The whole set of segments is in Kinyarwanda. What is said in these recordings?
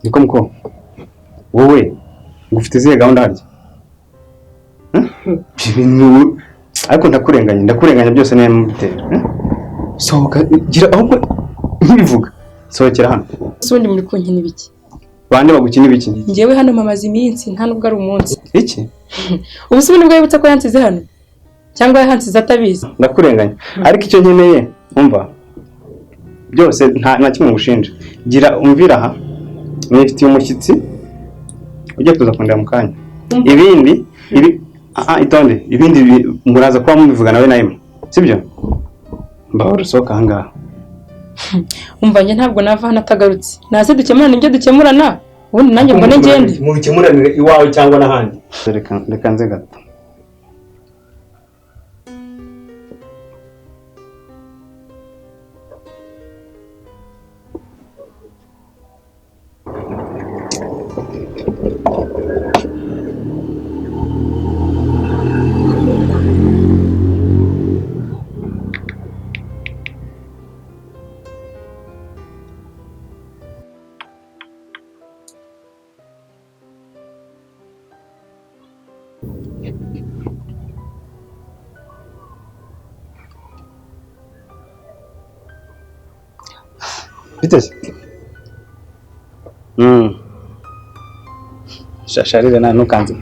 Niko muko wowe ngufite izihe gahunda harya? Ibintu ariko ndakurenganya byose niyo mubitera. Sohoka gira ahubwo nkibivuga. Sohokera hano. Ubundi muri kunkina ibiki? Bande bagukina ibiki? Njyewe hano mamaze iminsi nta nubwo ari umunsi. Iki? Ubu se nibwo yibutse ko yansize hano? Cyangwa yahansize atabizi? Ndakurenganya. Ariko icyo nkeneye umva byose nta kimwe ngushinja. Gira umvira aha. Nifitiye umushyitsi ujye kuza kundeba mu kanya. Ibindi ibi itonde ibindi muraza kuba mubivuga nawe na Emma. Sibyo? Mbahora usohoka aha ngaha. Umva njye ntabwo nava hano atagarutse. Naze dukemurana ibyo dukemurana, ubundi nanjye mbone ngende. Mubikemuranire iwawe cyangwa n'ahandi. Reka nze gato. Biteze? Sharire na ntukanze.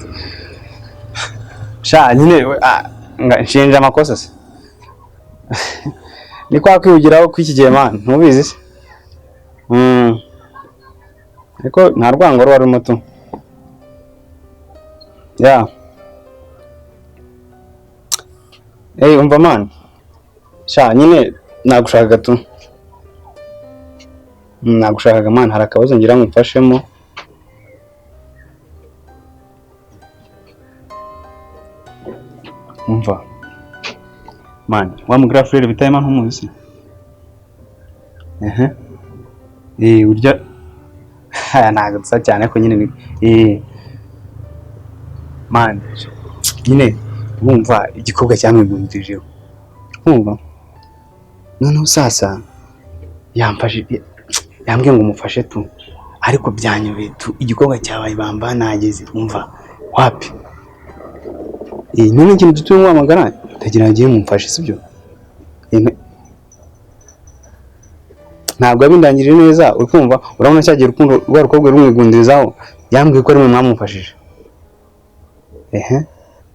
Sha nyine nshinja amakosa se. Ni kwa kwihugiraho kw'iki gihe man, ntubizi se? Ariko nta rwango ruba rurimo tu. Yeah. Hey, umva man. Sha nyine nagushakaga tu. Nagushakaga man, hari akabazo ngira ngo mfashemo. Umva man, wa mugrafrere bitayema ntumuzi. Urya ntago dusa cyane ko nyine man nyine wumva igikobwa cyamwigundirijeho. Wumva noneho sasa yamfashe yambwiye ngo umufashe tu, ariko byanyobeye tu, igikobwa cyabaye bamba nageze umva wapi. None ikintu gituma umuhamagara ndagira ngiye mumfashe, sibyo? Ntabwo abindangirije neza, uri kumva urabona cyagiye urukundo rwa rukobwa rumwigundirizaho, yambwiye ko ari mwe mwamufashije.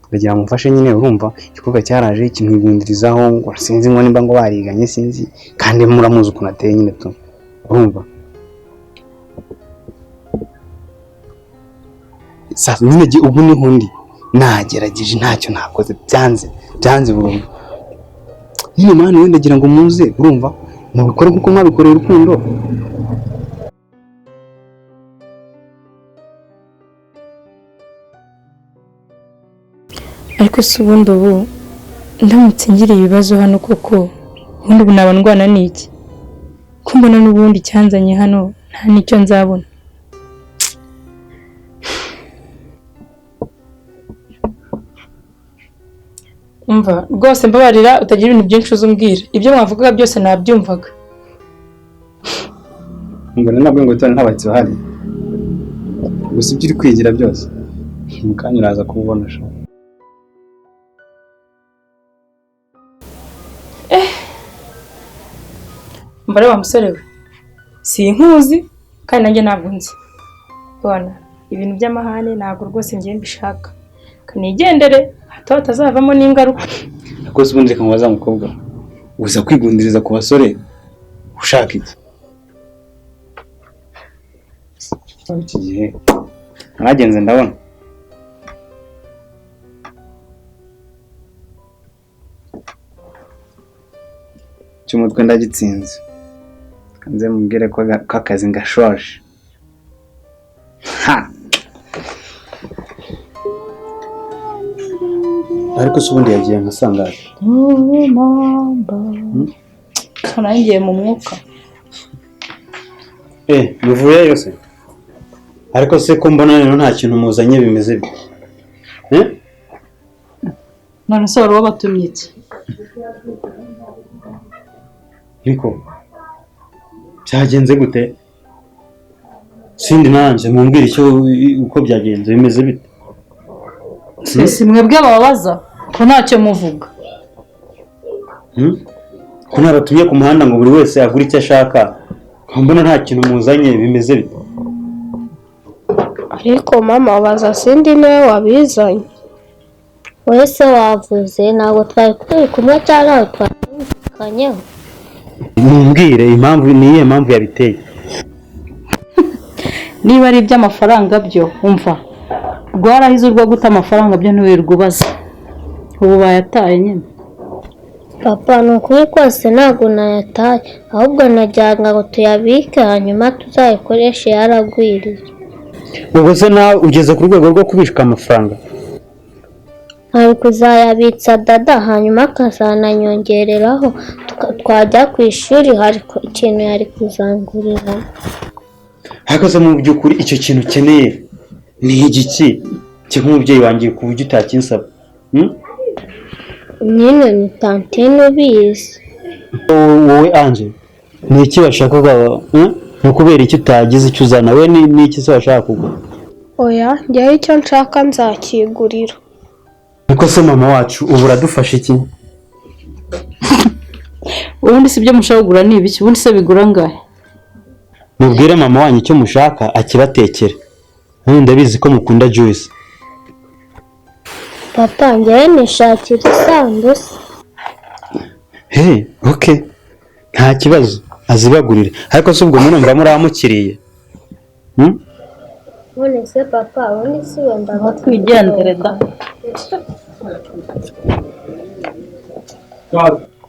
Ndagira mumfashe nyine, urumva igikobwa cyaraje kimwigundirizaho ngo sinzi ngo nimba ngo bariganye sinzi, kandi muramuzi ukuntu ateye nyine tu, urumva. Sasa nyine ubu niho ndi nagerageje ntacyo nakoze, byanze burundu. Nyine mwana we ndagira ngo muze, urumva mubikore kuko mwabikoreye urukundo. Ariko si ubundi ubu ndamutse ngira ibibazo hano koko, ubundi ubu naba ndwana n'iki? Ko mbona n'ubundi cyanzanye hano nta n'icyo nzabona. Umva rwose mbabarira utagira ibintu byinshi uzumbwira, ibyo mwavugaga byose nabyumvaga. Mbona nabwo ngo tone ntabatsi bahari, gusa ibyo uri kwigira byose mu kanya uraza kububona sha. Mbare wa musore we, sinkuzi kandi nanjye ntabwo nzi. Bona ibintu by'amahane ntabwo rwose ngiye mbishaka, kanigendere hato hatazavamo n'ingaruka. Rwose ubundi reka nkubaze mukobwa, uza kwigundiriza ku basore ushaka iki? Iki gihe naragenze ndabona cy'umutwe ndagitsinze, kanze mubwire ko akazi ngashoje. Ha! Ariko se ubundi yagiye nka sangahe? Narangiye mu mwuka. Muvuyeyo se? Ariko se ko mbona rero nta kintu muzanye bimeze bite? None se wari wabatumye iki? Niko byagenze gute? Sindi nanjye mumbwira icyo uko byagenze bimeze bite? Si mwebwe bababaza ko ntacyo muvuga. Ko nabatumye ku muhanda ngo buri wese agure icyo ashaka, mbona nta kintu muzanye bimeze bite? Ariko mama baza Sindi niwe wabizanye. Wese wavuze ntabwo twari turi kumwe cyangwa ntabwo twumvikanyeho. Mumbwire impamvu, ni iyihe mpamvu yabiteye? Niba ari iby'amafaranga byo umva rwarahize urwo guta amafaranga byo ntiwirirwa ubaza, ubu bayataye nyine. Papa ni ukuri kose ntabwo nayataye, ahubwo najyanga ngo tuyabike hanyuma tuzayikoreshe yaragwiriye. Ubwo se nawe ugeze ku rwego rwo kubika amafaranga? Ari kuzayabitsa dada hanyuma akazananyongereraho, twajya ku ishuri hari ikintu yari kuzangurira. Ariko se mu by'ukuri icyo kintu ukeneye ni igiki? Nk'umubyeyi wanjye ku buryo utakinsaba? Nyine ni tantine ubizi. Wowe Anje ni iki washakaga? Ni ukubera iki utagize icyo uzana? We ni iki se washaka kugura? Oya, njyewe icyo nshaka nzakigurira. Niko se mama wacu ubu uradufasha iki? Ubundi si ibyo mushaka kugura ni ibiki? Ubundi se bigura angahe? Mubwire mama wanyu icyo mushaka akibatekere. Ndabizi ko mukunda juice. Papa njyewe nishakira isambusa. Hey, okay. Nta kibazo azibagurire. Ariko se ubwo murumva muramukiriye? None se papa ubundi si wenda twigendere da.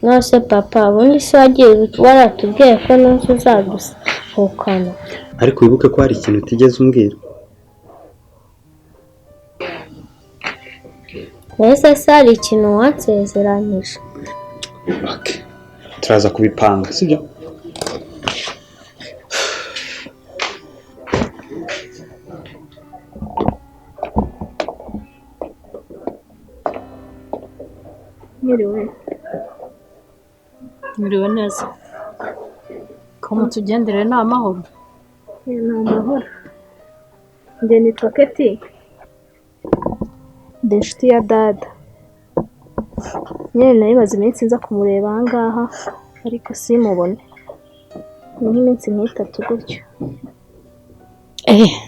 None se papa ubundi si wagiye waratubwiye ko n'uzi uzadusohokana. Ariko wibuke ko hari ikintu utigeze umbwira. Mbese se hari ikintu wansezeranyije? Okay. Turaza kubipanga, sibyo? Mwiriwe. Mwiriwe neza. Ko mutugendere ni amahoro? Ni amahoro. Njye nitwa Keti. Ndi inshuti ya dada. Nyine nari maze iminsi nza kumureba aha ngaha ariko simubone. Ni nk'iminsi nk'itatu gutyo.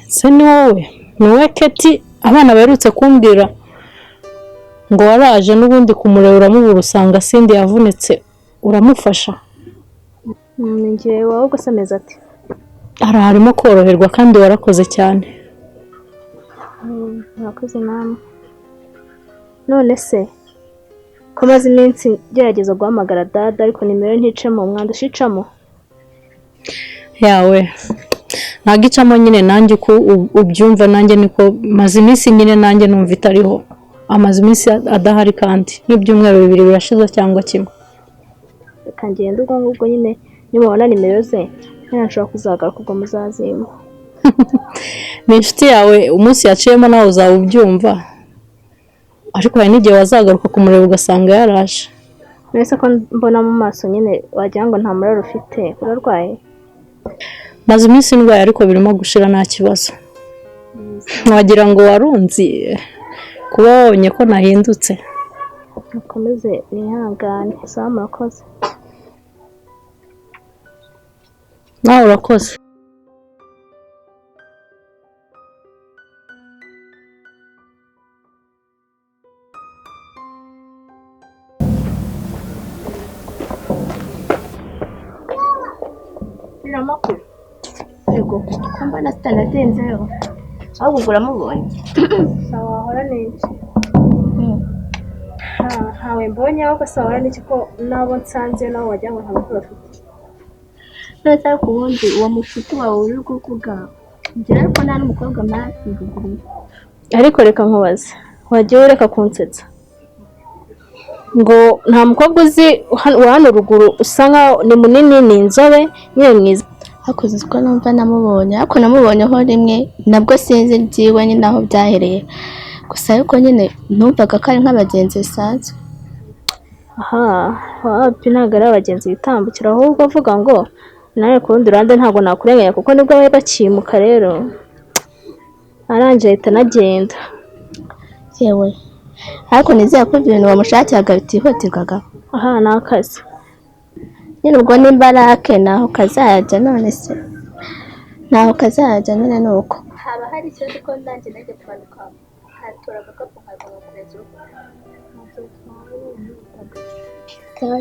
Se ni wowe? Ni wowe Keti abana baherutse kumbwira ngo waraje n'ubundi kumureba uramubura usanga Sindi yavunitse uramufasha? Ni njyewe ahubwo se ameze ati? Harimo koroherwa kandi warakoze cyane. Murakoze namwe. None se ko maze iminsi ngerageza guhamagara dada ariko nimero nticemo, mwandusha icamo? Yawe ntabwo icamo nyine, nanjye uko ubyumva nanjye niko maze iminsi nyine nanjye numva itariho. Amaze iminsi adahari kandi n'ibyumweru bibiri birashize cyangwa kimwe. Reka ngende ubwo ngubwo nyine nimubona nimero ze nshobora kuzagaruka ubwo muzazimpa. Ni inshuti yawe umunsi yaciyemo nawe uzaba ubyumva, ariko hari n'igihe wazagaruka kumureba ugasanga yaraje. Mbese ko mbona mu maso nyine wagira ngo nta muriro ufite, urarwaye? Maze iminsi ndwaye ariko birimo gushira nta kibazo. Wagira ngo warunzi kuba wabonye ko nahindutse. Mukomeze mwihangane, sawa murakoze. Nawe urakoze. Amakuru yego ko mbona sitanatinzeho ahubwo ubwo uramubonye. Sawa wahora n'iki? Ntawe mbonye ahubwo se wahora n'iki ko n'abo nsanze nabo wagira ngo nta makuru bafite. None ariko ubundi uwo mushuti wawe uri kuvuga njye ariko nta n'umukobwa mwakiguguriye. Ariko reka nkubaze, wagiye ureka kunsetsa ngo nta mukobwa uzi wa hano ruguru usa nkaho ni munini ni inzobe nyine mwiza? Hakoze uko numva namubonye, ariko namubonyeho rimwe nabwo sinzi ibyiwe nyine aho byahereye gusa, ariko nyine numvaga ko ari nk'abagenzi bisanzwe. Aha wapi ntabwo ari abagenzi bitambukira, ahubwo avuga ngo Nawe ku rundi ruhande ntabwo nakurenganya kuko nibwo bari bakimuka rero arangije ahita anagenda. Yewe, ariko nizere ko ibyo bintu bamushakiraga bitihutirwaga. Aha ni akazi. Nyine ubwo nimba ari ake ntaho kazajya, none se ntaho kazajya nyine ni uko. Haba hari ikibazo ko nanjye najya kwandika nkatora agakapu nkazana kureza urugo.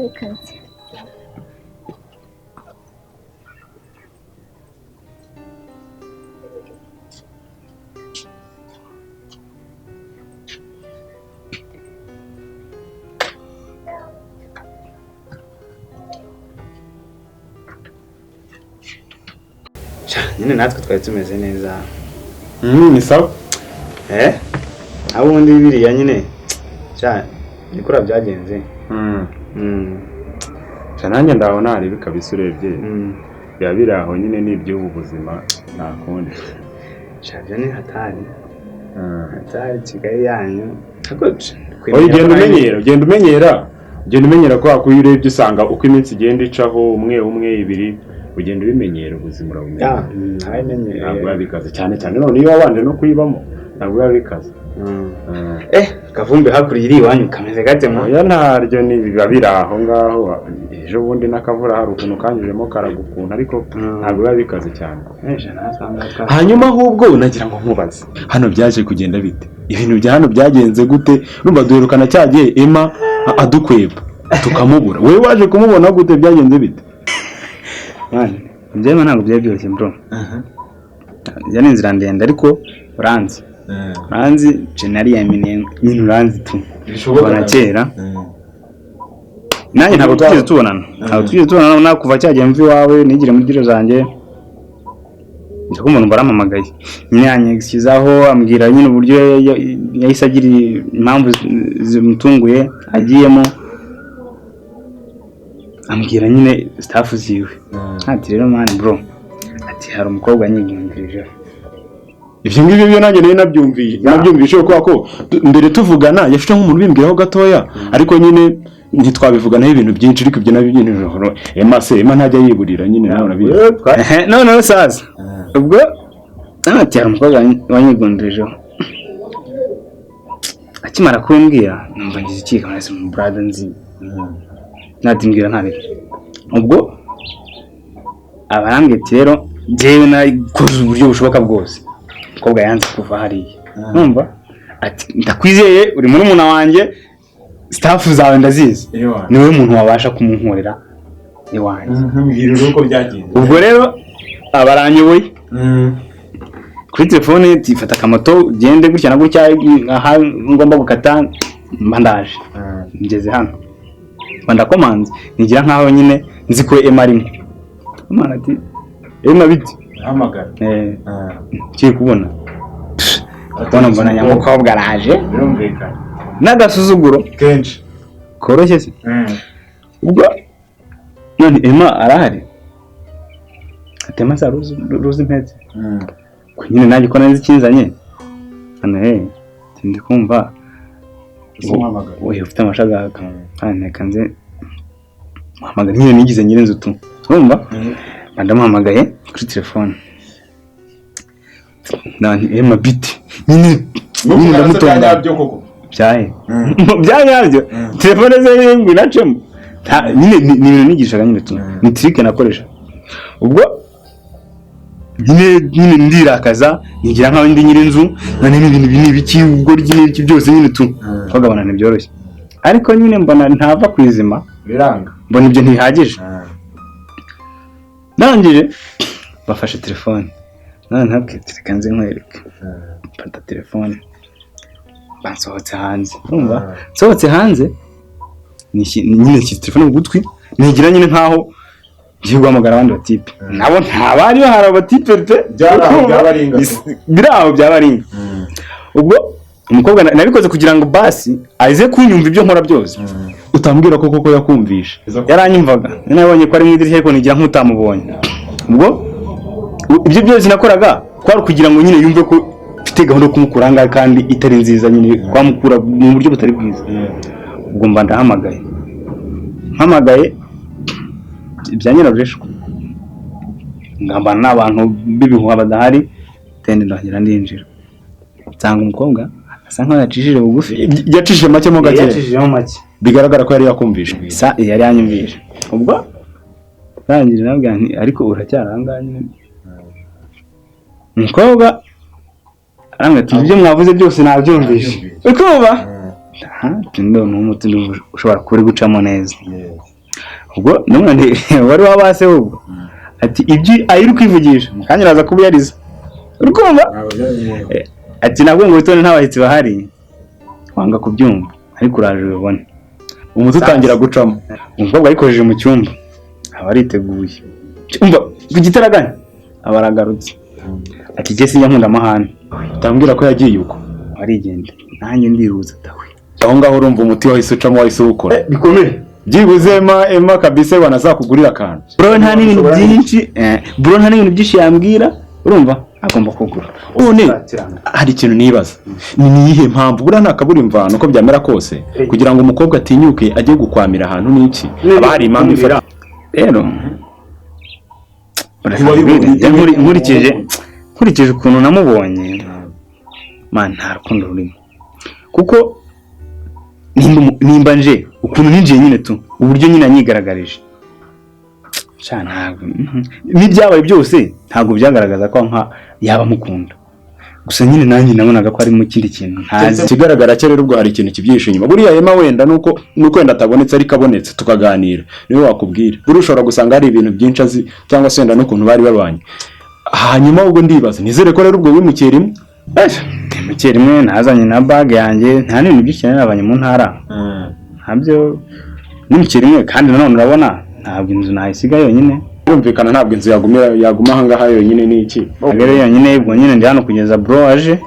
Reka nze. Nyine natwe twari tumeze neza. Ni sawa. Aho ubundi biriya nyine sha nikura byagenze. Sha nanjye ndabona hari bikabisa urebye. Biba biri aho nyine ni iby'ubu buzima nta kundi. Sha byo ni hatari. Hatari Kigali yanyu. Oya ugenda umenyera ko iyo urebye usanga uko iminsi igenda icaho umwe umwe ibiri ugenda ubimenyera ubuzima urabumenya. Ntabwo biba bikaze cyane cyane none iyo wabanje no kuyibamo ntabwo biba bikaze. Kavumbi hakurya iri iwanyu kameze gate mo? Oya ntaryo ni biba biri aho ngaho, ejo bundi n'akavura hari ukuntu kanyujemo karagukuntu ariko ntabwo biba bikaze cyane. Hanyuma ahubwo nagira ngo nkubaze hano byaje kugenda bite? Ibintu bya hano byagenze gute? Urumva duherukana cyagiye Emma adukweba tukamubura, wewe waje kumubona gute? Byagenze bite? Ibyo ntabwo byari byoroshye bro. Yari inzira ndende ariko uranzi. Uranzi jenali yamenye nyine uranzi tu. Kubona kera. Nanjye ntabwo twigeze tubonana. Ntabwo twigeze tubonana na kuva cyagiye mvi wawe nigire muri diro zanjye. Ndiko umuntu baramamagaye. Nyine yanyegizaho ambwira nyine uburyo yahise agira impamvu zimutunguye agiyemo. Ambwira nyine staff ziwe. Ati rero man bro, ati hari umukobwa nyigundirijeho. Ibyo ngibyo byo nanjye nari nabyumvise ko mbere tuvugana yafite nk'umuntu bimbwiraho gatoya ariko nyine ntitwabivuganaho ibintu byinshi ariko ibyo nabyo byinshi Emma se Emma ntajya yiburira nyine nawe urabizi. None sasa ubwo ati hari umukobwa wanyigundirijeho. Akimara kumbwira numva ngize ikika nase mu brother nzi. Natimbwira ntabwo. Ubwo abarambwiye ati rero njyewe nakoze uburyo bushoboka bwose. Umukobwa yanze kuva hariya. Numva ati ndakwizeye uri muri muna wanjye staff zawe ndazizi. Niwe muntu wabasha kumunkorera iwanjye. Mbwira uko byagenze. Ubwo rero abaranyoboye. Kuri telefone tifata akamoto ugende gutya na gutya aha ngomba gukata mba ndaje. Ngeze hano. Ndakomanze nigira nkaho nyine nzi ko Emma arimo. Imana ati Emma biti hamagara. Kiri kubona. Kubona mbona nyamukobwa araje. Birumvikana. N'agasuzuguro kenshi. Koroshye se. Ubwo none Emma arahari. Atema sa ruzi mpetse. Ko nyine nanjye ko nari kinzanye. Hano ndi kumva. Oye ufite amashagaga. Kandi kanze muhamagara nyine nigize nyirinzu tu. Urumva? Ndamuhamagaye kuri telefone. Nani Emma biti. Nyine ndamutonda. Byaye. Byanyabyo. Telefone ze ngwi nacemo. Nyine ni ibintu nigishaga nyine tu. Ni trick nakoresha. Ubwo nyine ndirakaza nigira nkaho ndi nyirinzu nane n'ibintu bini biki ubwo ry'ibiki byose nyine tu. Twagabana ntibyoroshye. Ariko nyine mbona ntava kwizima biranga. Mbona ibyo ntihagije. Ndangije bafashe telefone. None ntabwe reka nze nkwereke. Mfata telefone. Bansohotse hanze. Urumva? Nsohotse hanze nyine nshyize telefone mu gutwi nigira nyine nkaho ngiye guhamagara abandi batipe. Nabo ntabari bahari abatipe pe. Biraho byabaringa. Ubwo umukobwa nabikoze kugira ngo basi aze kunyumva ibyo nkora byose. Utambwira ko koko yakumvisha. Yaranyumvaga. Nabonye ko ari mu idirishya ariko nigira nk'utamubonye. Ubwo ibyo byose nakoraga kwari kugira ngo nyine yumve ko mfite gahunda yo kumukura ngaha kandi itari nziza nyine kwamukura mu buryo butari bwiza. Ubwo mba ndahamagaye. Mpamagaye ibya nyirabujeshwa. Ngambana n'abantu b'ibihuha badahari, tende ndongera ndinjira. Nsanga umukobwa asa nkaho yacishije bugufi. Yacishije make mo gake. Yacishijemo make. Bigaragara ko yari yakumvishe. Sa yari yanyumvishe. Ubwo ndangije nabwira nti ariko uracyari aha ngaha nyine. Umukobwa arambwira ati ibyo mwavuze byose nabyumvishe. Uri kumva? Ndabona umuti ushobora kuba uri gucamo neza. Ubwo none wari wabase ubwo ati ibyo ayiri kwivugisha kandi araza kubiyariza. Uri kumva? Ati nabwo ngo witonde nta bahitsi bahari, wanga kubyumva ariko uraje ubibone. Umuti utangira gucamo. Umukobwa ayikojeje mu cyumba aba ariteguye. Umva ku gitaraganya aba aragarutse. Ati jye sinjya nkunda amahane. Utambwira ko yagiye uko. Arigenda nanjye ndihuza tawe. Aho ngaho urumva umuti wahise ucamo, wahise uwukora. Bikomeye. Byibuze Emma kabisa banazakugurira akantu. Bro nta n'ibintu byinshi, bro nta n'ibintu byinshi yambwira, urumva agomba kugura. None hari ikintu nibaza. Ni niyihe mpamvu buriya nta kabura imvano uko byamera kose kugira ngo umukobwa atinyuke ajye gukwamira ahantu n'iki? Haba hari impamvu ifata. Rero nkurikije ukuntu namubonye, man nta rukundo rurimo. Kuko nimba nje ukuntu ninjiye nyine tu uburyo nyine anyigaragaje ntabwo n'ibyabaye byose ntabwo byagaragaza ko nka yaba amukunda. Gusa nyine nanjye nabonaga ko ari mu kindi kintu ntazi. Ikigaragara cyo rero ubwo hari ikintu kibyihishe inyuma. Buriya Emma wenda nuko wenda atabonetse ariko abonetse tukaganira niwe wakubwira. Buriya ushobora gusanga hari ibintu byinshi azi cyangwa se wenda n'ukuntu bari babanye. Hanyuma ubwo ndibaza nizere ko rero ubwo wimukiye rimwe. Wimukiye rimwe nazanye na bag yanjye nta n'ibintu byinshi cyane nabanye mu ntara. Ntabyo nimukiye rimwe kandi nanone urabona ntabwo inzu nayisiga yonyine. Birumvikana ntabwo inzu yaguma aha ngaha yonyine n'iki. Rero yonyine ubwo nyine ndi hano kugeza bro aje,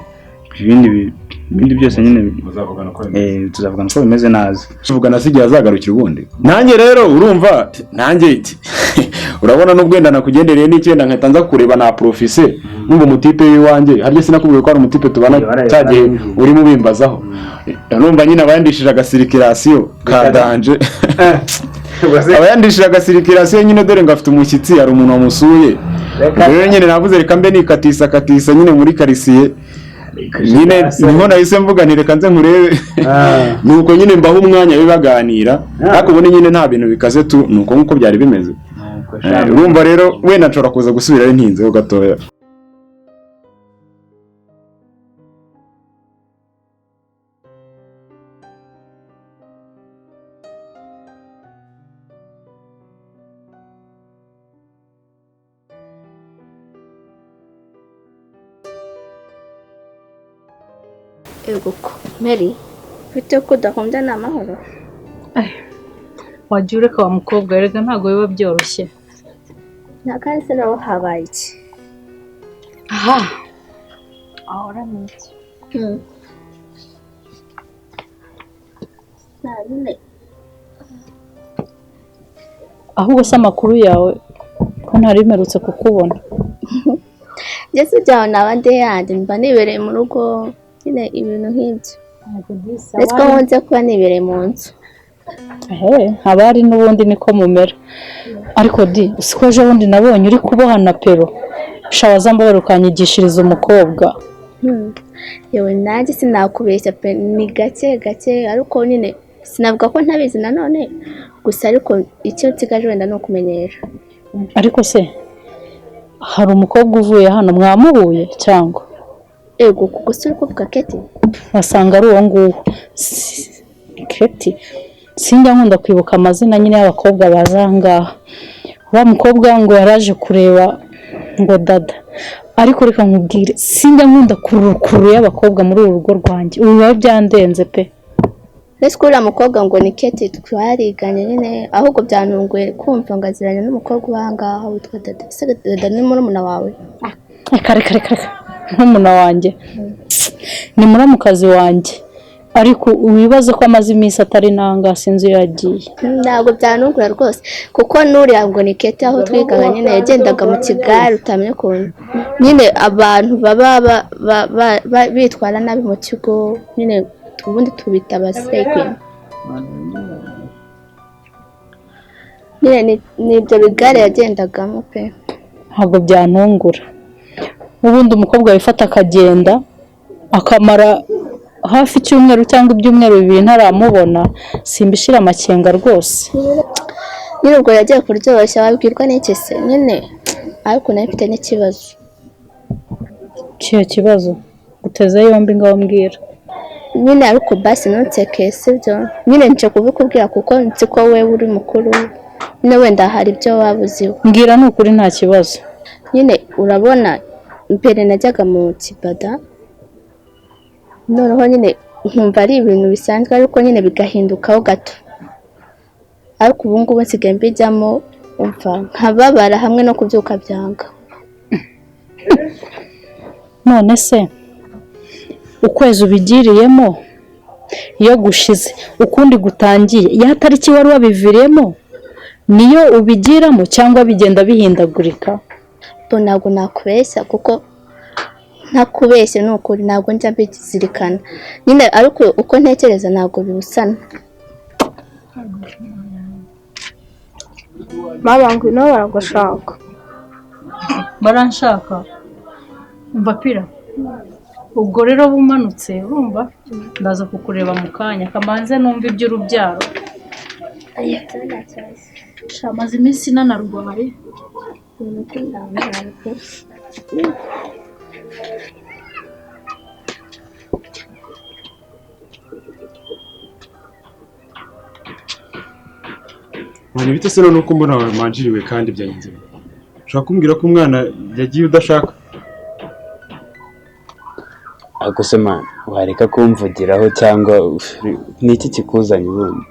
ibindi byose nyine muzavugana uko bimeze. Tuzavugana uko bimeze naza. Tuvugana se igihe azagarukira ubundi. Nanjye rero urumva nanjye urabona nubwo wenda nakugendereye n'icyenda nkahita nza kureba na profise numva umutipe w'iwanjye harya sinakubwiye ko ari umutipe tubana cya gihe urimo ubimbazaho. Numva nyine abayandishije agasirikirasiyo ka danje. Abayandishije agasirikirasiyo nyine dore ngo afite umushyitsi hari umuntu wamusuye. Rero nyine navuze reka mbe nikatisa katisa nyine muri karisiye. Nyine niho nahise mvuga nti reka nze nkurebe. Nuko nyine mbaho umwanya bibaganira ariko ubundi nyine nta bintu bikaze tu nuko nkuko byari bimeze. Urumva rero wenda nshobora kuza gusubirayo ntinzeho gatoya. Ego ko Mary bite ko udakunda ni amahoro? Wajya ureka wa mukobwa erega ntabwo biba byoroshye. Nta kandi se nawe habaye iki? Aha ahora ni iki? Ahubwo se amakuru yawe ko ntari mperutse kukubona? Njye se byawe naba ndi yandi mba nibereye mu rugo nyine ibintu nk'ibyo. Ndetse ko nkunze kuba nibereye mu nzu. Abari n'ubundi niko mumera. Ariko di usiko ejo bundi nabonye uri kuboha na pero shawaza mbabara ukanyigishiriza umukobwa. Yewe nanjye sinakubeshya pe ni gake gake ariko nyine sinavuga ko ntabizi nanone gusa ariko icyo nsigaje wenda ni ukumenyera. Ariko se hari umukobwa uvuye hano mwamuhuye cyangwa? Ego kuko si uri kuvuga Keti? Wasanga ari uwo nguwo Keti. Sinjya nkunda kwibuka amazina nyine y'abakobwa baza aha ngaha. Wa mukobwa ngo yaraje kureba ngo dada. Ariko reka nkubwire sinjya nkunda kurukuru y'abakobwa muri uru rugo rwanjye. Ubu biba byandenze pe. Ese uriya mukobwa ngo ni Keti twariganye nyine ahubwo byantunguye kumva ngo aziranye n'umukobwa uba aha ngaha witwa dada. Ese dada ni murumuna wawe? Reka reka reka reka murumuna wanjye ni muramukazi wanjye. Ariko wibaze ko amaze iminsi atari nanga sinzi iyo yagiye. Ntabwo byanungura rwose kuko nuriya ngo ni Keti aho twigaga nyine yagendaga mu kigare utamenya ukuntu nyine abantu baba bitwara nabi mu kigo nyine ubundi tubita abasekwini nyine ni ibyo bigare yagendagamo pe. Ntabwo byantungura. Ubundi umukobwa wifata akagenda akamara hafi icyumweru cyangwa ibyumweru 2 ntaramubona, simbishira amakenga rwose. Nyine ubwo yagiye kuryoshya, wabwirwa n'iki se nyine, ariko nawe mfite n'ikibazo. Kiyo kibazo guteze yombi, ngaho mbwira. Nyine ariko basi ntunseke, sibyo? Nyine nje kubikubwira kuko nzi ko wowe uri mukuru, nyine wenda hari ibyo waba uziho. Mbwira ni ukuri, nta kibazo. Nyine urabona mbere najyaga mu kibada, noneho nyine nkumva ari ibintu bisanzwe, ariko nyine bigahindukaho gato. Ariko ubu ngubu nsigaye mbijyamo, umva nkababara hamwe no kubyuka byanga. None se ukwezi ubigiriyemo iyo gushize ukundi gutangiye, ya tariki wari wabiviriyemo niyo ubigiramo cyangwa bigenda bihindagurika? Bo ntabwo nakubeshya, kuko ntakubeshye ni ukuri ntabwo njya mbizirikana nyine, ariko uko ntekereza ntabwo bibusana. Mama ngwino baragushaka. Baranshaka? Umva Pira, ubwo rero bumanutse urumva ndaza kukureba mu kanya, kamanze numva iby'urubyaro. Maze iminsi nanarwaye. Mwana bite se none uko mbona wamanjiriwe kandi byagenze bite? Ushaka kumbwira ko umwana yagiye udashaka? Ariko se man, wareka kumvugiraho cyangwa niki kikuzanye ubundi?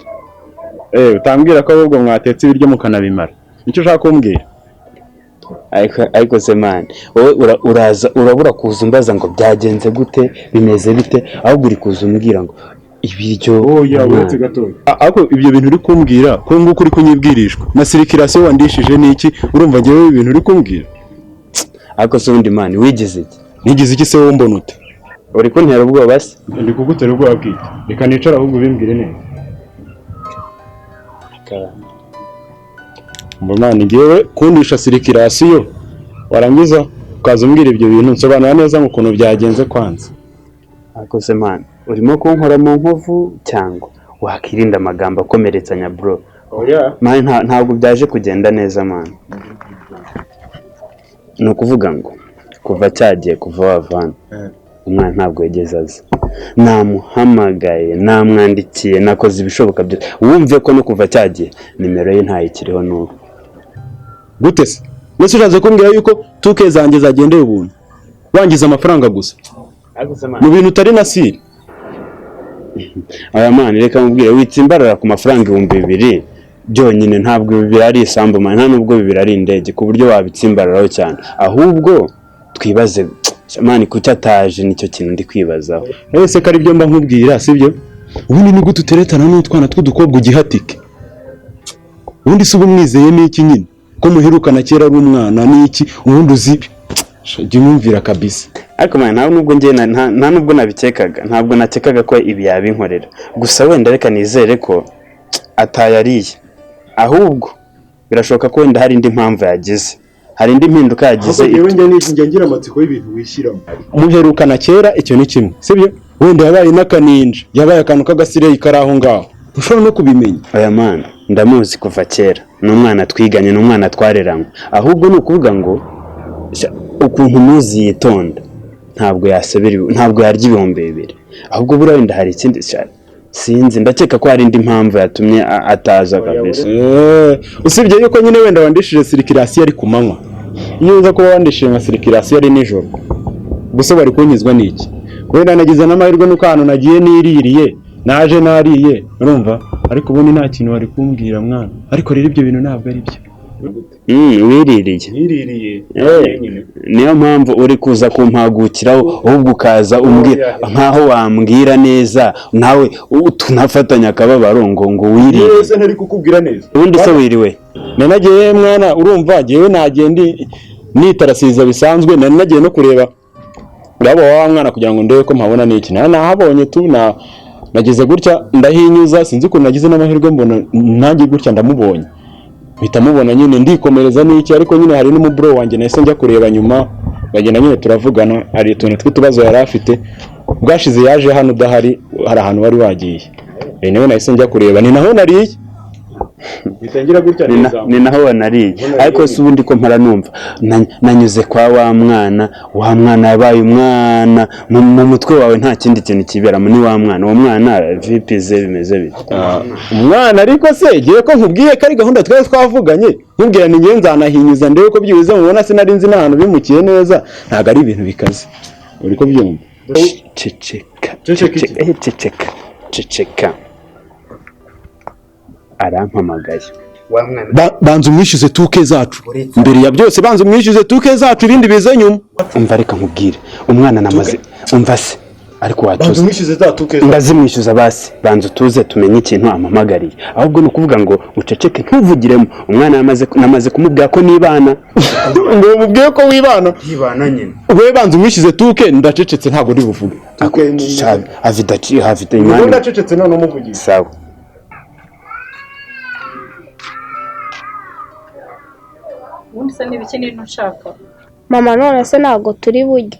Utambwira ko ahubwo mwatetse ibiryo mukanabimara. Nicyo ushaka kumbwira? Ariko se man, wowe uraza urabura kuza umbaza ngo byagenze gute, bimeze bite, ahubwo uri kuza umbwira ngo ibiryo. Oya, uretse gatoya. Ariko ibyo bintu uri kumbwira ko nguko uri kunyibwirishwa na circulation wandishije niki, urumva ngewe ibintu uri kumbwira? Ariko se ubundi man, wigize iki? Nigize iki se wowe mbona ute? Uri kuntera ubwoba se? Ndi kugutera ubwoba bwite. Reka nicara ahubwo ubimbwire neza. Mbona ngewe kundisha circulation warangiza ukaza umbwira ibyo bintu, nsobanura neza ukuntu byagenze kwanza. Ariko se man, urimo kunkora mu nkovu cyangwa wakirinda amagambo akomeretsanya bro? Oya man, ntabwo byaje kugenda neza man. Ni ukuvuga ngo kuva cyagiye, kuva wavana umwana ntabwo yigeze aza. Namuhamagaye, namwandikiye, nakoze ibishoboka byose, wumve ko no kuva cyagiye nimero ye ntayikiriho n'ubu. Gute se? Mbese ushatse kumbwira yuko tuke zanjye zagendeye ubuntu, wangiza amafaranga gusa mu bintu utari na siri? Aya man, reka mubwire, witsimbarara ku mafaranga 2000 byonyine. Ntabwo bibiri ari isambu man, nta nubwo bibiri ari indege ku buryo wabitsimbararaho cyane. Ahubwo twibaze man, kuki ataje, nicyo kintu ndi kwibazaho. Ese ko ari byo mba nkubwira, sibyo? Ubundi ni gute uteretana n'utwana tw'udukobwa ugihatike? Ubundi se uba umwizeye n'iki nyine? Ko muherukana kera ari umwana n'iki? Ubundi uzi jya umwumvira kabisa. Ariko man, nta nubwo njye nta nubwo nabikekaga, ntabwo nakekaga ko ibi yabinkorera. Gusa wenda reka nizere ko atayariye, ahubwo birashoboka ko wenda hari indi mpamvu yagize, hari indi mpinduka yagize. Njye ngira amatsiko y'ibintu wishyiramo. Muherukana kera, icyo ni kimwe, sibyo? Wenda yabaye n'akaninja, yabaye akantu k'agasireyi kari aho ngaho, ushobora no kubimenya. Oya man, ndamuzi kuva kera, ni umwana twiganye, ni umwana twareranywe. Ahubwo ni ukuvuga ngo ukuntu muzi yitonda, ntabwo yasebera, ntabwo yarya 2000. Ahubwo buriya wenda hari ikindi, sinzi, ndakeka ko hari indi mpamvu yatumye ataza kabisa. Usibye yuko nyine wenda wandishije circulation ari ku manywa, iyo uza kuba wandishije nka circulation ari nijoro, gusa bari kunyizwa n'iki? Wenda nagize n'amahirwe nuko ahantu nagiye niririye, naje nariye, urumva? Ariko ubundi nta kintu bari kumbwira mwana. Ariko rero ibyo bintu ntabwo ari byo. Wiririye. Niririye. Niyo mpamvu uri kuza kumpagukiraho, ahubwo ukaza umbwira nkaho wambwira neza, nawe tunafatanya akababaro ngo wiririye. Yese ntari kukubwira neza. Ubundi se wiriwe? Nanagiye mwana, urumva ngewe nagiye nitarasiza bisanzwe, nari nagiye no kureba urabo wa mwana kugira ngo ndebe ko mpabona n'iki. Nahabonye tu, nageze gutya ndahinyuza, sinzi ukuntu nagize n'amahirwe mbona nanjye gutya ndamubonye. Mpita mubona nyine, ndikomereza n'iki, ariko nyine hari n'umubro wanjye nahise njya kureba nyuma, bagenda nyine turavugana, hari utuntu tw'utubazo yari afite. Bwashize yaje hano udahari, hari ahantu wari wagiye. Niwe nahise njya kureba, ni naho nariye, mpita ngira gutya. Ni naho wanariye? Ariko si ubundi ko mpora numva nanyuze kwa wa mwana, wa mwana yabaye umwana mu mutwe wawe, nta kindi kintu kiberamo, ni wa mwana, uwo mwana vipi ze bimeze bite? Umwana ariko se ngiye ko nkubwiye ko ari gahunda twari twavuganye, nkubwira ni ngewe nzanahinyuza ndebe ko byibuze mubona, sinari nzi n'ahantu bimukiye neza, ntabwo ari ibintu bikaze, uri ko byumva. Ceceka, ceceka, ceceka, ceceka, arampamagaye. Banza umwishyuze tuke zacu mbere ya byose, banza umwishyuze tuke zacu, ibindi bize nyuma. Umva, reka nkubwire, umwana namaze, umva se, ariko watuze. Umwishyuze za tuke. Ndazimwishyuza basi, banza utuze tumenye ikintu ampamagariye. Ahubwo ni ukuvuga ngo uceceke ntuvugiremo. Umwana namaze kumubwira ko nibana. Ngo mubwiye ko wibana? Yibana nyine. Wowe banza umwishyuze tuke, ndacecetse, ntabwo uri buvuge. Afite afite Ubu imyanya. Ndacecetse none umuvugiye. Sawa. Ubundi se n'ibiki n'ibintu nshaka? Mama, none se ntabwo turi burye?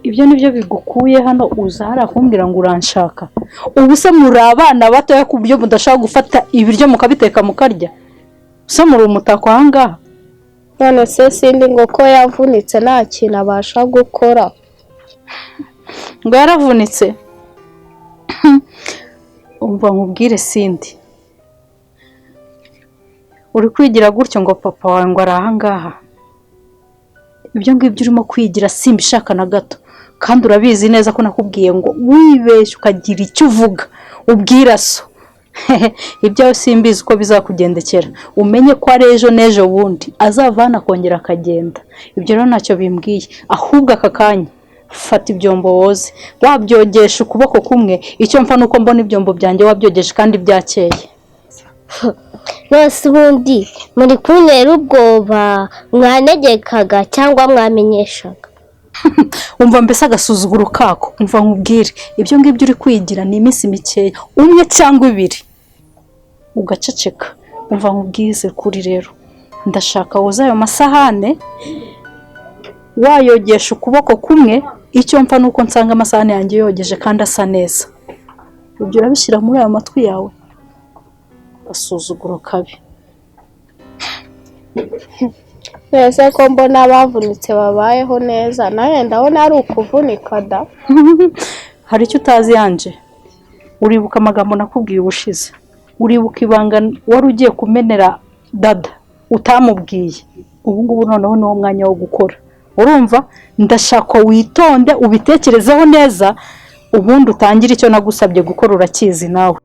Ibyo nibyo bigukuye hano, uza hariya kumbwira ngo uranshaka? Ubu se muri abana batoya ku buryo mudashobora gufata ibiryo mukabiteka mukarya? Se muri umutako aha ngaha? None se sindi ngo ko yavunitse nta kintu abasha gukora? Ngo yaravunitse? Umva nkubwire sindi, uri kwigira gutyo ngo papa wawe ngo ari aha ngaha, ibyo ngibyo urimo kwigira simbishaka na gato. Kandi urabizi neza ko nakubwiye ngo wibeshye ukagira icyo uvuga ubwira so, ibyawe simbizi uko bizakugendekera. Umenye ko ari ejo n'ejo bundi azava hano akongera akagenda. Ibyo rero ntacyo bimbwiye. Ahubwo aka kanya fata ibyombo woze, wabyogesha ukuboko kumwe, icyo mpfa nuko mbona ibyombo byanjye wabyogeje kandi byakeye. None ubundi muri kuntera ubwoba, mwanegekaga cyangwa mwamenyeshaga? Umva mbese agasuzuguro kako! Umva nkubwire, ibyo ngibyo uri kwigira ni iminsi mikeya, umwe cyangwa ibiri, ugaceceka. Umva nkubwize kuri rero, ndashaka woza ayo masahane wayogesha ukuboko kumwe, icyo mpfa nuko nsanga amasahani yanjye yogeje kandi asa neza. Ibyo urabishyira muri ayo matwi yawe? Agasuzuguro kabi! None ko mbona abavunitse babayeho neza, nawe ndabona ari ukuvunika da. Hari icyo utazi yanje. Uribuka amagambo nakubwiye ubushize? Uribuka ibanga wari ugiye kumenera dada utamubwiye? Ubu ngubu noneho niwo mwanya wo gukora, urumva? Ndashaka witonde, ubitekerezeho neza, ubundi utangire icyo nagusabye gukora, urakizi nawe.